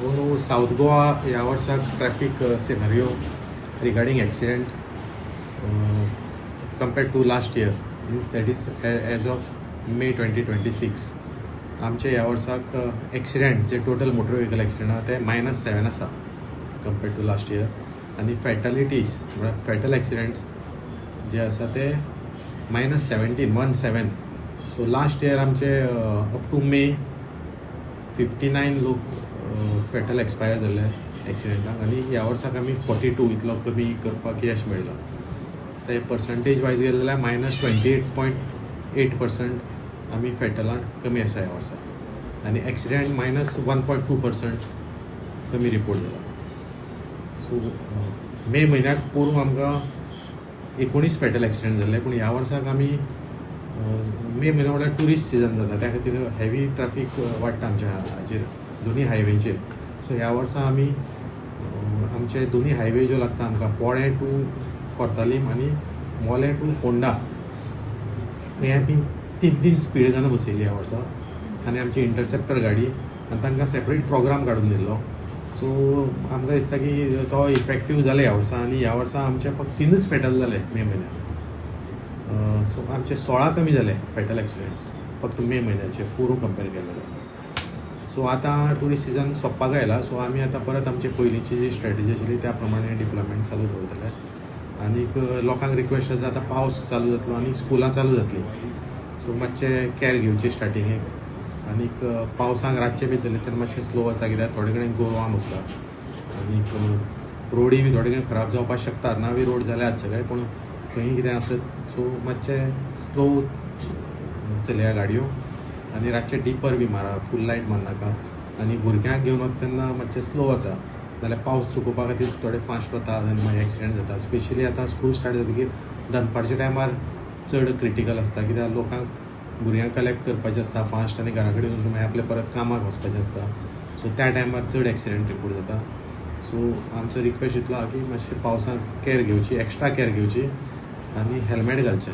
अंदू सावथ गोवा ह्या वर्साक traffic scenario regarding accident compared to last year, that is as of May 2026, आमचे ह्या वर्साक एक्सिडेंट जे टोटल मोटर व्हेकल एक्सिडेंट आहा ते -7 आसा कंपेर्ड टू लास्ट इयर. आनी फॅटलिटीज म्हळ्यार फेटल एक्सिडेंट जे आसा ते -17, 17. सो लास्ट इयर आमचे अप टू मे 59 लोक फेटल एक्सपायर जाल्ले एक्सिडेंटाक आनी ह्या वर्साक आमी 42 इतलो कमी करपाक यश मेळ्ळां. ते पर्संटेज वायज गेले जाल्यार -28.8% आमी फेटलान कमी आसा ह्या वर्सा आनी एक्सिडेंट -1.2% कमी रिपोर्ट जाला. सो मे म्हयन्याक पोरूं आमकां 19 फेटल एक्सिडेंट जाल्ले, पूण ह्या वर्साक आमी मे म्हयनो म्हळ्यार ट्युरिस्ट सिजन जाता, त्या खातीर हेवी ट्राफीक वाडटा आमच्या हाजेर दोनी हायवेचेर. सो ह्या वर्सा आमी आमचे दोनी हायवे ज्यो लागता आमकां, पोळें टू कोर्तालीम आनी मोलें टू फोंडा, थंय आमी तीन तीन स्पीड गनां बसयली ह्या वर्सा आनी आमची इंटरसेप्टर गाडी आनी तांकां सेपरेट प्रोग्राम काडून दिल्लो. सो आमकां दिसता की तो इफेक्टीव जाले ह्या वर्सा आनी ह्या वर्सा आमचे फक्त तिनूच फेटल जाले मे म्हयन्याक. सो आमचे 16 कमी जाले फेटल एक्सिडेंट्स फक्त मे म्हयन्याचे पोरूं कंपेर केले जाल्यार. सो आतां ट्युरिस्ट सिजन सोंपपाक आयला, सो आमी आतां परत आमची पयलींची जी स्ट्रेटजी आशिल्ली त्या प्रमाणे डिप्लॉयमेंट चालू दवरतले. आनीक लोकांक रिक्वेस्ट आसा, आतां पावस चालू जातलो आनी स्कुलां चालू जातलीं, सो मातशें कॅर घेवची स्टार्टिंगेक. आनीक पावसाक रातचें बी चलयता तेन्ना मातशें स्लो आसा, कित्याक थोडे कडेन गोरवां बसता आनीक रोडी बी थोडे कडेन खराब जावपाक शकता. नवी रोड जाल्यात सगळे, पूण खंय कितें आसत, सो मातशें स्लो चलया गाडयो आनी रातचे डिपर बी मारा, फूल लायट मारनाका. आनी भुरग्यांक घेवन वता तेन्ना मातशें स्लो वचा, नाल्यार पावस चुकोवपा खातीर थोडे फास्ट वता आनी मागीर एक्सिडेंट जाता. स्पेशली आतां स्कूल स्टार्ट जातकीर दनपारच्या टायमार चड क्रिटिकल आसता, कित्याक लोकांक भुरग्यांक कलेक्ट करपाचें आसता फास्ट आनी घरा कडेन वचून मागीर आपलें परत कामाक वचपाचें आसता. सो त्या टायमार चड एक्सिडेंट रिपोर्ट जाता. सो आमचो रिक्वेस्ट इतलो आहा की मातशें पावसाक कॅर घेवची, एक्स्ट्रा कॅर घेवची आनी हेल्मेट घालचें.